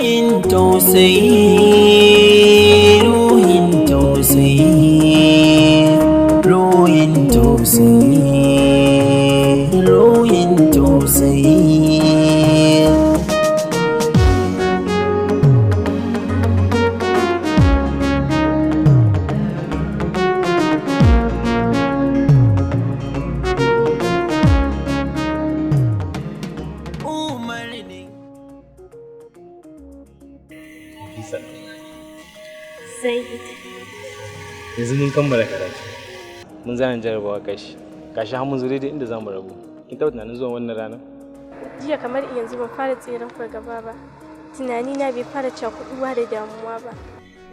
Ruhin tausayi, ruhin tausayi, ruhin tausayi, ruhin tausayi. Umarnin Nafisa, Zaid, yanzu mun kammala karatu. Mun zana jarabawa kashi. Gashi har mun zo daidai inda zamu rabu. Kin taɓa tunanin zuwan wannan rana? Jiya kamar yanzu ban fara tseren fargaba ba. Tunanina bai fara cakuduwa da damuwa ba.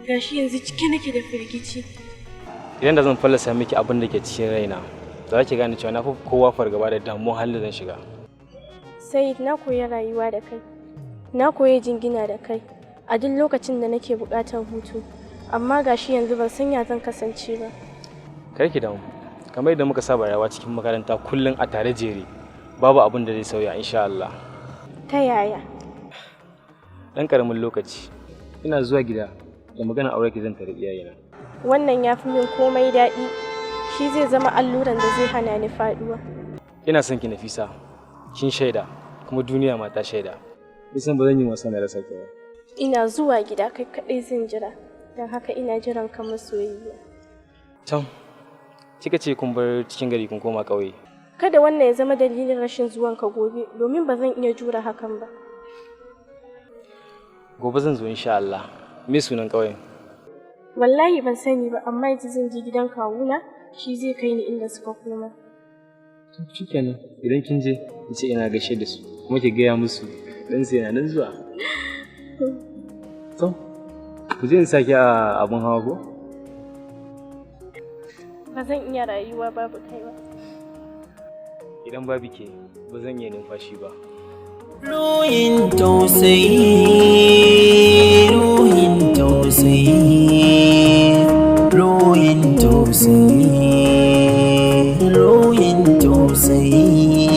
Gashi yanzu cike nake da firgici. Idan da zan fallasa miki abin da ke cikin raina, za ki gane cewa na fi kowa fargaba da damuwar halin da zan shiga. Said, na koyi rayuwa da kai. Na koyi jingina da kai a duk lokacin da nake buƙatar hutu. Amma gashi yanzu ban san ya zan kasance ba. Kar ki damu. Kamar yadda muka saba rayuwa cikin makaranta kullum a tare jere, babu abin da zai sauya insha Allah. Ta yaya? Dan karamin lokaci. Ina zuwa gida da maganar aure ki zan tare iyayena. Wannan ya fi min komai daɗi. Shi zai zama alluran da zai hana ni faɗuwa. Ina son ki Nafisa. Kin shaida kuma duniya ma ta shaida. Nisan ba zan yi wasa na rasa ki ba. Ina zuwa gida kai kaɗai zan jira. Don haka ina jiran ka masoyiya. Can, kika ce kun bar cikin gari kun koma ƙauye. Kada wannan ya zama dalilin rashin zuwanka gobe, domin ba zan iya jure hakan ba. Gobe zan zo insha Allah. Me sunan ƙauyen? Wallahi ban sani ba, amma yanzu zan je gidan kawuna, shi zai kai ni inda suka koma. Shikenan, idan kin je, ki ce ina gaishe da su, kuma ki gaya musu dan su yana nan zuwa. To, ku je in saki a abun hawa ko? Ba zan iya rayuwa babu kai ba. Idan babu ke, ba zan iya numfashi ba. Ruhin tausayi, ruhin tausayi, ruhin tausayi, ruhin tausayi.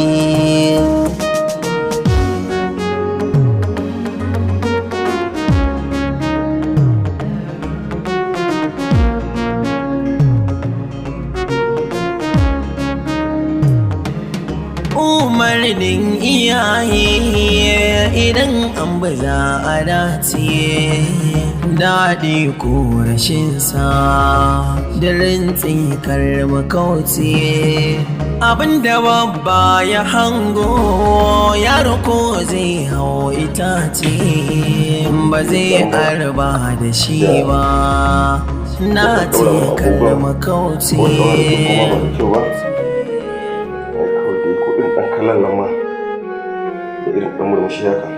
Umarnin iyaye idan an baza a dace daɗi ko rashin sa da rintsin makauci abinda babba ya hango yaro ko zai hau itace ba zai arba da shi ba na ce kar makauci. Ai kawai dai ko irin ɗan kallon nan ma da irin ɗan murmushi haka.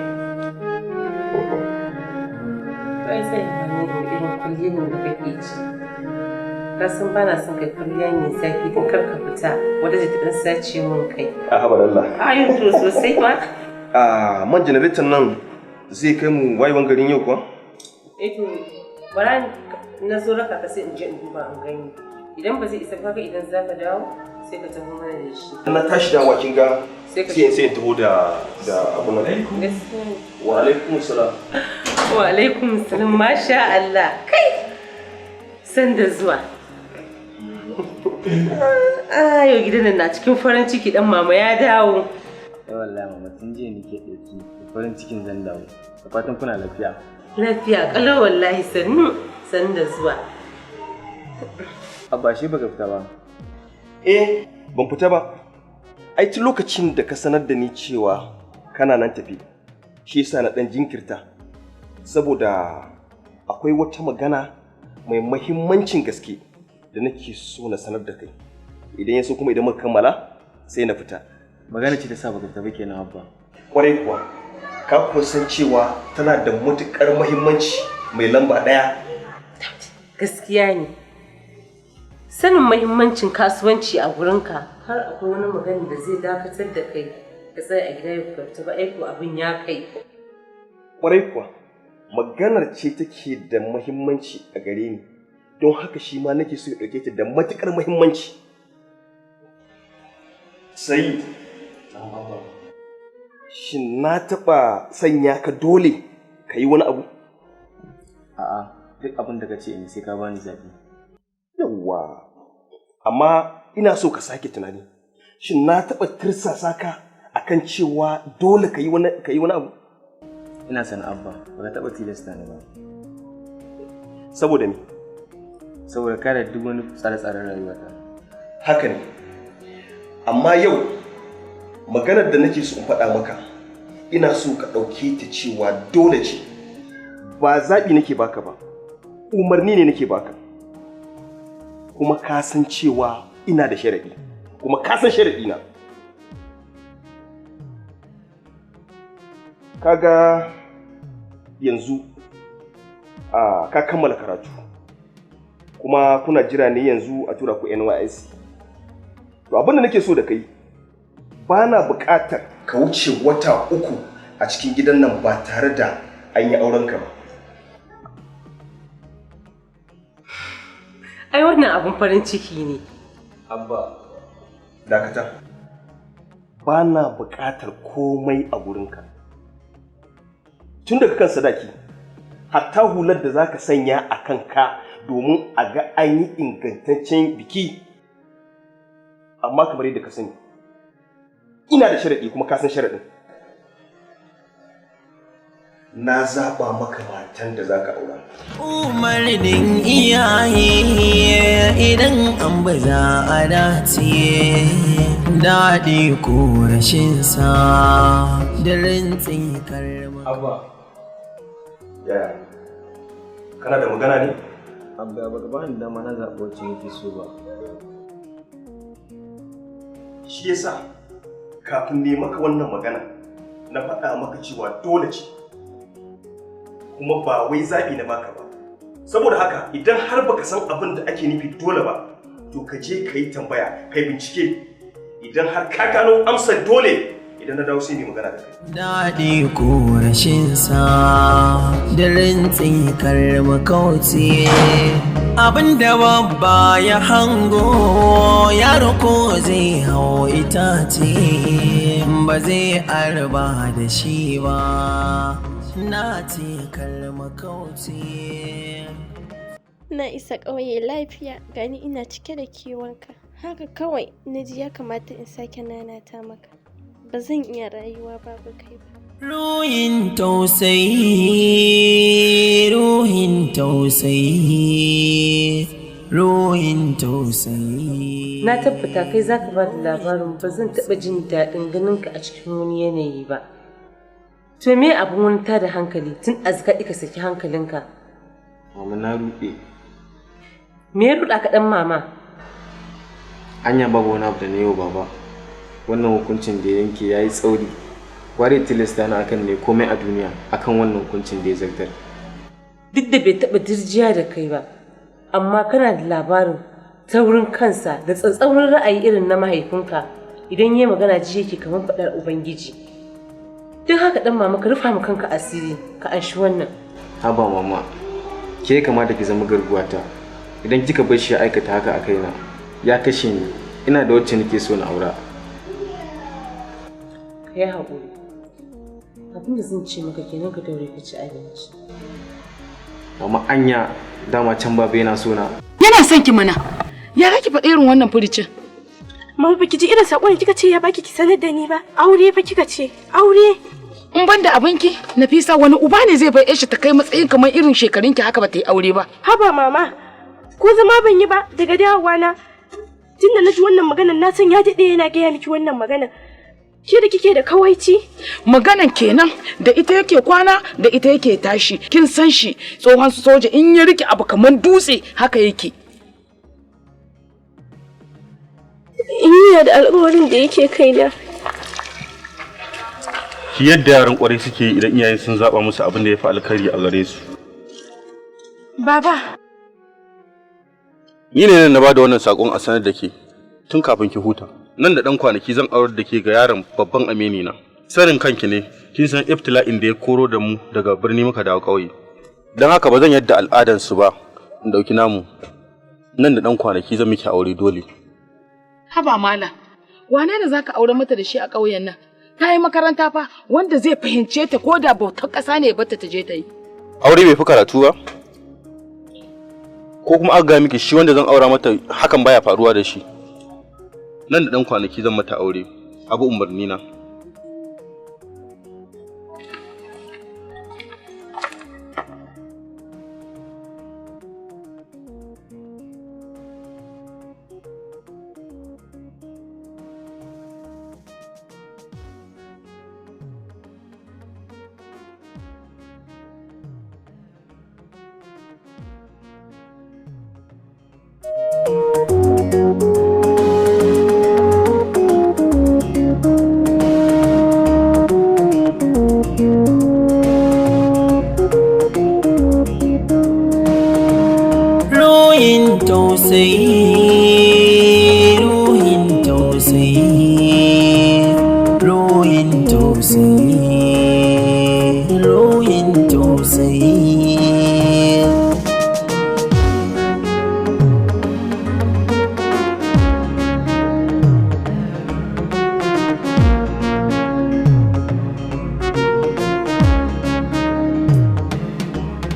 Ai sai ba ne da irin kwalliyar da kake ci. Ka san ba na son kai kwalliya mai zafi don kar ka fita wata ta ɗan sace mun kai. A haba da Allah. Ayo to sosai ma. A man janareton nan zai kai mu wayewan garin yau kuwa? Eh to bara na zo raka ka sai in je in duba in gani. Idan ba zai isa ba idan za ka dawo sai ka taho mana da shi. Na tashi dawowa kin ga Sai ka sai in taho da abun nan. Gaskiya ne. Wa alaikum salam. Wa alaikum salam masha Allah. Kai! San da zuwa. Ah, yau gidan nan na cikin farin ciki dan mama ya dawo. Ai wallahi mama tun jiya nake ɗauki da farin cikin zan dawo. Da fatan kuna lafiya. Lafiya kalau wallahi sannu sannu da zuwa. Abba shi baka fita ba. Eh, ban fita ba. Ai tun lokacin da ka sanar da ni cewa kana nan tafi, shi yasa na ɗan jinkirta. Saboda akwai wata magana mai mahimmancin gaske da nake so na sanar da kai. Idan ya so kuma idan muka kammala sai na fita. Magana ce ta sa baka fita ba kenan Abba. Kwarai kuwa, ka kuwa san cewa tana da matuƙar mahimmanci mai lamba ɗaya. Gaskiya ne. Sanin mahimmancin kasuwanci a gurinka har akwai wani magana da zai dakatar da kai ka tsaya a gida ya fita ba aiko abin ya kai. Kwarai kuwa, maganar ce take da mahimmanci a gare ni, don haka shi ma nake so ya ɗauke ta da matuƙar mahimmanci. Sai, shin na taɓa sanya ka dole ka ka yi wani abu? A'a, duk abin da ka ce in sai ka bani zaɓi. Yawwa, amma ina so ka sake tunani. Shin na taɓa tirsasa ka akan cewa dole ka yi wani abu? Ina san Abba, ba ka taɓa tilasta ni ba. Saboda me? Saboda kare duk wani tsare-tsaren rayuwata. Haka ne. Amma yau maganar da nake so in faɗa maka, ina so ka ɗauke ta cewa dole ce. Ba zaɓi nake baka ba, umarni ne nake baka. Kuma ka san cewa ina da sharaɗi, kuma ka san sharaɗi na. Kaga yanzu ka kammala karatu, kuma kuna jira ne yanzu a tura ku NYSC. To abin da nake so da kai, ba na buƙatar ka wuce wata 3 a cikin gidan nan ba tare da an yi aurenka ba. Ai wannan abun farin ciki ne. Abba. Dakata. Ba na buƙatar komai a gurinka. Tun daga kan sadaki, hatta hular da za ka sanya a kanka domin a ga an yi ingantaccen biki. Amma kamar yadda ka sani, ina da sharaɗi kuma ka san sharaɗin. Na zaɓa maka matan da za ka aura. Umarnin iyaye idan an ba za a dace, daɗi ko rashin sa, da rintsin karma. Abba. Yaya, kana da magana ne? Abba, baka bani dama na zaɓi wacce yake so ba. Shi yasa kafin ne maka wannan magana, na faɗa maka cewa dole ce. Kuma ba wai zaɓi na baka ba. Saboda haka idan har baka san abin da ake nufi dole ba, to ka je ka yi tambaya, ka yi bincike. Idan har ka gano amsar dole, idan na dawo sai mai magana da kai. Daɗi ko rashin sa, da rintsin karma kauce. Abin da babba ya hango, yaro ko zai hau itace, ba zai arba da shi ba. Na ce kalma kauce. Na isa ƙauye lafiya, gani ina cike da kewanka. Haka kawai na ji ya kamata in sake nanata maka. Ba zan iya rayuwa babu kai ba. Ruhin tausayi, ruhin tausayi, ruhin tausayi. Na tabbata kai za ka ba da labarin ba zan taɓa jin daɗin ganinka a cikin wani yanayi ba. To me abin wani tada hankali tun azka ka saki hankalinka? Mama na ruɗe. Me ya ruɗa ka ɗan mama? Anya babu wani abu da na yau baba. Wannan hukuncin da ya yanke ya yi tsauri. Ware tilasta na akan ne komai a duniya akan wannan hukuncin da ya zartar. Duk da bai taɓa dirjiya da kai ba, amma kana da labarin taurin kansa da tsatsauran ra'ayi irin na mahaifinka idan ya magana ji yake kamar faɗar Ubangiji. Don haka ɗan mama ka rufa mu kanka asiri ka anshi wannan. Haba mama, ke kamata ki zama garguwata. Idan kika bar shi ya aikata haka a kaina, ya kashe ni. Ina da wacce nake so na aura. Ka yi haƙuri. Abin da zan ce maka kenan ka daure ka ci abinci. Mama anya dama can baba yana so na. Yana son ki mana. Ya ki faɗi irin wannan furicin? Mama baki ji irin saƙon da kika ce ya baki ki sanar da ni ba. Aure fa kika ce. Aure. In ban da abinki, Nafisa wani uba ne zai bar shi ta kai matsayin kamar irin shekarunki haka ba ta yi aure ba. Haba mama, ko zama ban yi ba daga dawowa na. Tunda na ji wannan maganar na san ya daɗe yana gaya miki wannan maganar. Ke da kike da kawaici? Maganan kenan da ita yake kwana da ita yake tashi. Kin san shi tsohon soja in ya rike abu kamar dutse haka yake. Ina da alƙawarin da yake kaina. Yadda yaran ƙwarai suke idan iyayen sun zaba musu abin da ya fi alkhairi a gare su. Baba. Ni ne nan na bada wannan sakon a sanar da ke tun kafin ki huta. Nan da ɗan kwanaki zan aurar da ke ga yaron babban amini na. Sanin kanki ne, kin san iftila'in da ya koro da mu daga birni muka dawo ƙauye. Don haka ba zan yadda al'adansu ba in ɗauki namu. Nan da ɗan kwanaki zan miki aure dole. Haba malam, wane ne zaka aure mata da shi a ƙauyen nan? Ta yi makaranta fa, wanda zai fahimce ta ko da bautar ƙasa ne bata ta je ta yi. Aure bai fi karatu ba? Ko kuma aka ga miki shi wanda zan aura mata hakan baya faruwa da shi? Nan da ɗan kwanaki zan mata aure, abu umarni na. Ruhin tausayi, ruhin tausayi, ruhin tausayi, ruhin tausayi.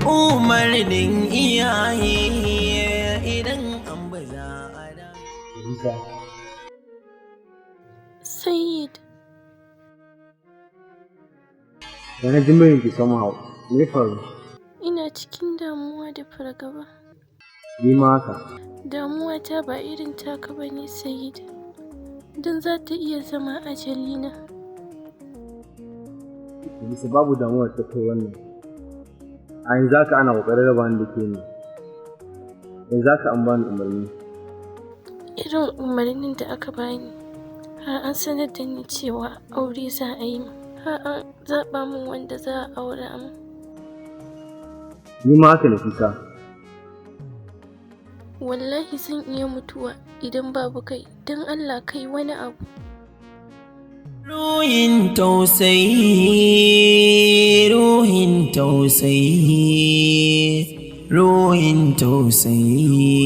Umarnin iyaye idan an baza a da. Sayyid, Wani jimirin ki somehow, me faru? Ina cikin damuwa da fargaba. Ni ma haka. Damuwa ta ba irin taka ba ne, Sayyid. Don za ta iya zama ajalina. Bisa babu damuwar ta kai wannan. A yanzu haka ana ƙoƙarin raba ni da ke ne. Yanzu haka an bani umarni. Irin umarnin da aka bani, har an sanar da ni cewa aure za a yi min. Har an zaɓa min wanda za a aura min. Ni ma haka Nafisa. Wallahi zan iya mutuwa idan babu kai, don Allah kai wani abu. Ruhin tausayi, ruhin tausayi, ruhin tausayi,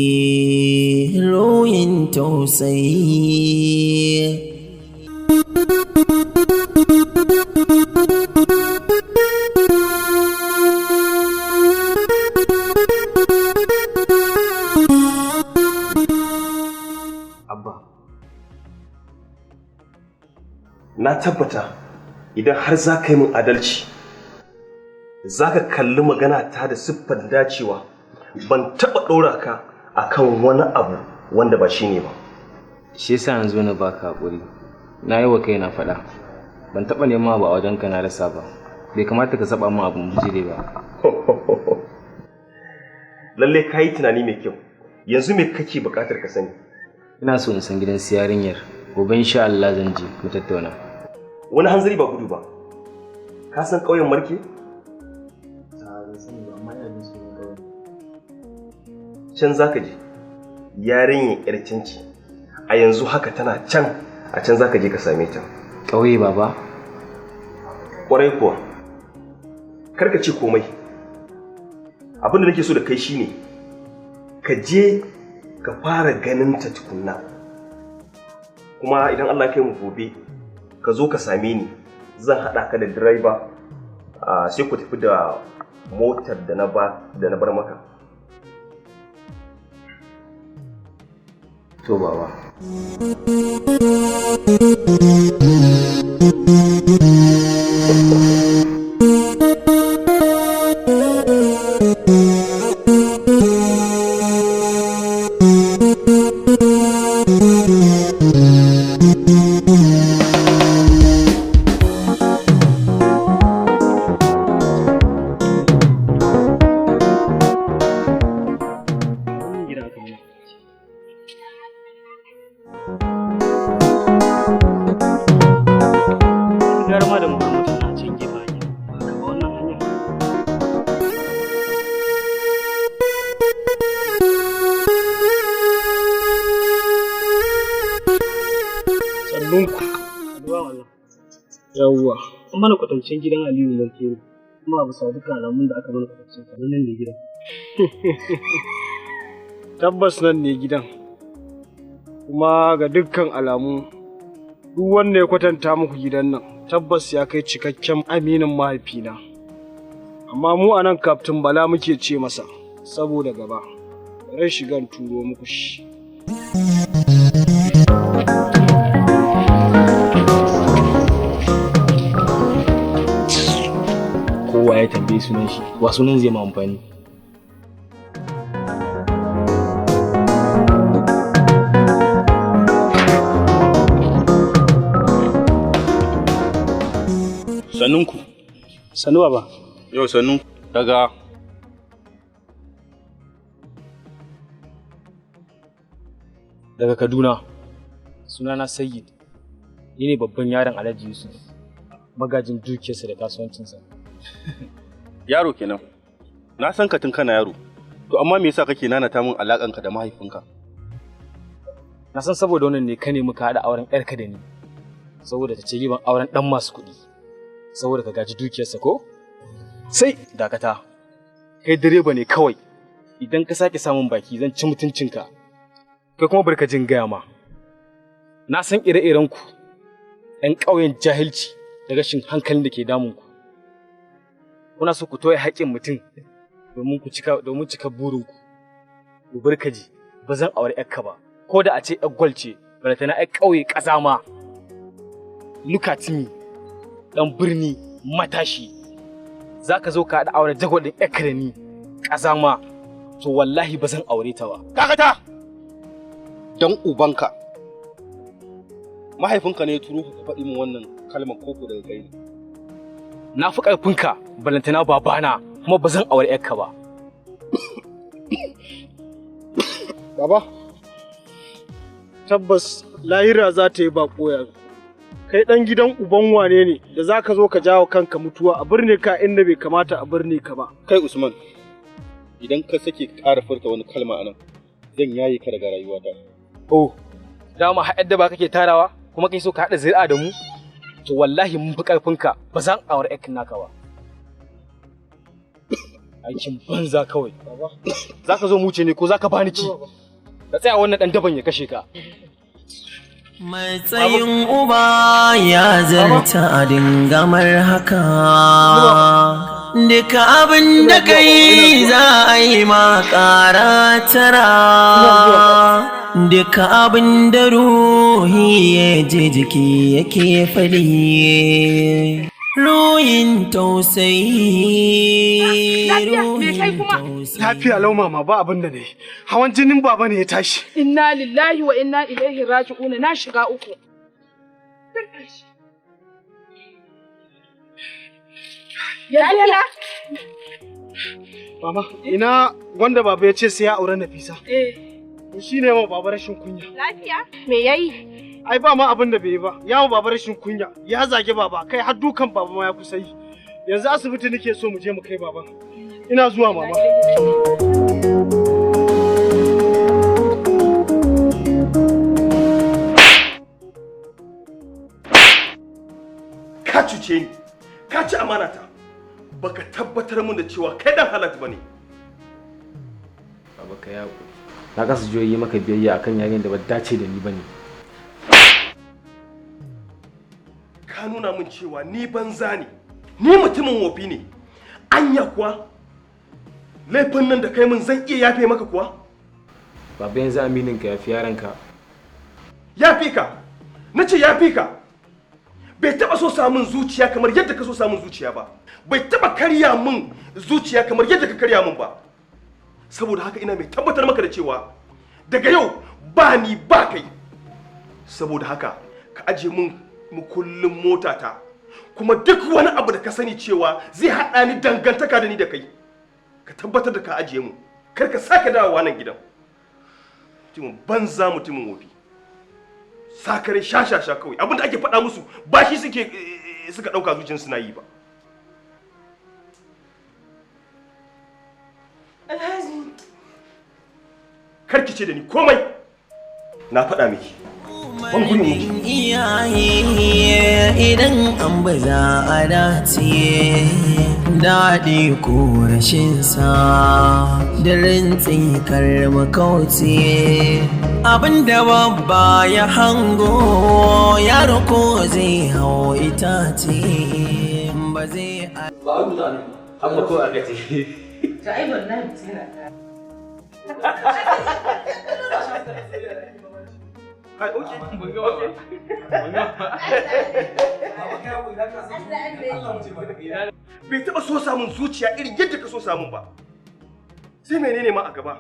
ruhin tausayi. Abba. Na tabbata idan har za ka yi min adalci, za ka kalli magana ta da siffar dacewa. Ban taɓa ɗora ka akan wani abu wanda ba shi ne ba. Shi yasa yanzu na baka haƙuri. Na yi wa kaina faɗa. Ban taɓa neman abu a wajenka na rasa ba. Bai kamata ka saba min abin bijire ba. Lalle ka yi tunani mai kyau. Yanzu me kake buƙatar ka sani? Ina so in san gidan su yarinyar. Gobe insha Allah zan je mu tattauna. Wani hanzari ba gudu ba. Ka san ƙauyen Marke? Can za ka je. Yarinyar 'yar can ce. A yanzu haka tana can, a can za ka je ka same ta. Ƙauye baba? Ƙwarai kuwa. Kar ka ce komai. Abin da nake so da kai shine ka je ka fara ganin ta tukunna. Kuma idan Allah ya kai mu gobe, ka zo ka same ni, zan haɗa ka da direba, sai ku tafi da motar da na ba da na bar maka. To baba. Gara ma da mu bar motar na can gefen hanya, ba ka ba wannan hanyar. Sannunku. Addu'a wallah. Yawwa. An mana kwatancen gidan Aliyu Marke ne. Kuma a bisa dukkan alamun da aka mana kwatancen kamar nan ne gidan. Tabbas nan ne gidan. Kuma ga dukkan alamu Duk wanda ya kwatanta muku gidan nan, tabbas ya kai cikakken aminin mahaifina. Amma mu a nan Kaftin Bala muke ce masa, saboda gaba. Bari shigan turo muku shi. Kowa ya tambaye sunan shi, wa sunan zai ma amfani? Sannunku. Sannu baba. Yau sannu daga Daga Kaduna. Sunana Sayyid. Ni ne babban yaron Alhaji Yusuf. Magajin dukiyarsa da kasuwancinsa. Yaro kenan. Na san ka tun kana yaro. To amma me yasa kake nanata min alakanka da mahaifinka? Na san saboda wannan ne ka nemi ka haɗa auren ƴarka da ni. Saboda ta ce riban auren ɗan masu kuɗi. Saboda ka gaji dukiyarsa ko? Sai dakata. Kai direba ne kawai. Idan ka sake samun baki zan ci mutuncinka. Kai kuma barka jin gaya ma. Na san ire-iren ku. ‘Yan ƙauyen jahilci da rashin hankalin da ke damun ku. Kuna so ku toye haƙƙin mutum domin ku cika domin cika burinku. Ku barka ji, ba zan aure ƴarka ba. Ko da a ce ƴar gwal ce, balantana ƴar ƙauye ƙazama. Look at me. Ɗan birni matashi. Za ka zo ka haɗa auren jagwal ɗin ƴarka da ni ƙazama. To wallahi ba zan aure ta ba. Dakata! Dan ubanka. Mahaifinka ne ya turo ka faɗi min wannan kalmar koko daga kai ne. Na fi ƙarfinka balantana babana kuma ba zan aure ƴarka ba. Baba, tabbas lahira za ta yi baƙo yanzu. Kai ɗan gidan uban wane ne da za ka zo ka jawo kanka mutuwa a birne ka inda bai kamata a birne ka ba. Kai Usman, idan ka sake ƙara furta wani kalma anan, zan yaye ka daga rayuwata. Oh, dama har da ba kake tarawa kuma kai so ka haɗa zuri'a da mu? To wallahi mun fi ƙarfinka ba zan aure ƴarka naka ba. Aikin banza kawai. Za ka zo mu wuce ne ko za ka bani ki? Ka tsaya wannan ɗan daban ya kashe ka. Matsayin uba ya zarta a dingamar haka. Duka abin da ka yi za a yi ma ƙara tara. Duka abin da ruhi ya je jiki yake faɗi. Ruhin tausayi. Lafiya, me kai kuma? Lafiya lau mama ba abin da ne. Hawan jinin baba ne ya tashi. Inna lillahi wa inna ilaihi raji'una na shiga uku. Lafiya? Mama, ina wanda baba ya ce sai ya aure Nafisa. Eh. Shi ne ma baba rashin kunya. Lafiya? Me yayi? Ai ba ma abin da bai yi ba. Ya ma baba rashin kunya, ya zage baba, kai har dukan baba ma ya kusa yi. Yanzu asibiti nake so mu je mu kai baban. Ina zuwa mama. Ka cuce ni, ka ci amanata. Baka tabbatar min da cewa kai dan halak bane. Baba ka yi hakuri. Na kasa juyo yi maka biyayya akan yayin da ba dace da ni bane. Ka nuna min cewa ni banza ne, ni mutumin wofi ne. Anya kuwa laifin nan da kai min zan iya yafe maka kuwa? Baba yanzu aminin ka yafi yaranka. Yafi ka, na ce yafi ka. Bai taɓa so samun zuciya kamar yadda ka so samun zuciya ba. Bai taɓa karya min zuciya kamar yadda ka karya min ba. Saboda haka ina mai tabbatar maka da cewa daga yau ba ni ba kai. Saboda haka ka aje min mukullin motata, kuma duk wani abu da ka sani cewa zai haɗa ni dangantaka da ni da kai, ka tabbatar da ka ajiye mu. Kar ka sake dawowa nan gidan. Mutumin banza, mutumin wofi, sakare shashasha kawai. Abinda ake faɗa musu ba shi suke suka ɗauka zuciyarsu suna yi ba. Alhaji. Kar ki ce da ni komai. Na faɗa miki. Ban guri mu. Iyaye idan an baza a dace, daɗi ko rashin sa, da rintsin makauci, abinda babba ya hango, yaro ko zai hau itace ba zai. Ba a rubuta ne. Amma ko aka ce. To ai wallahi tana ta. Ai, okay. Okay. Bai taɓa so samun zuciya irin yadda ka so samun ba. Sai menene ma a gaba?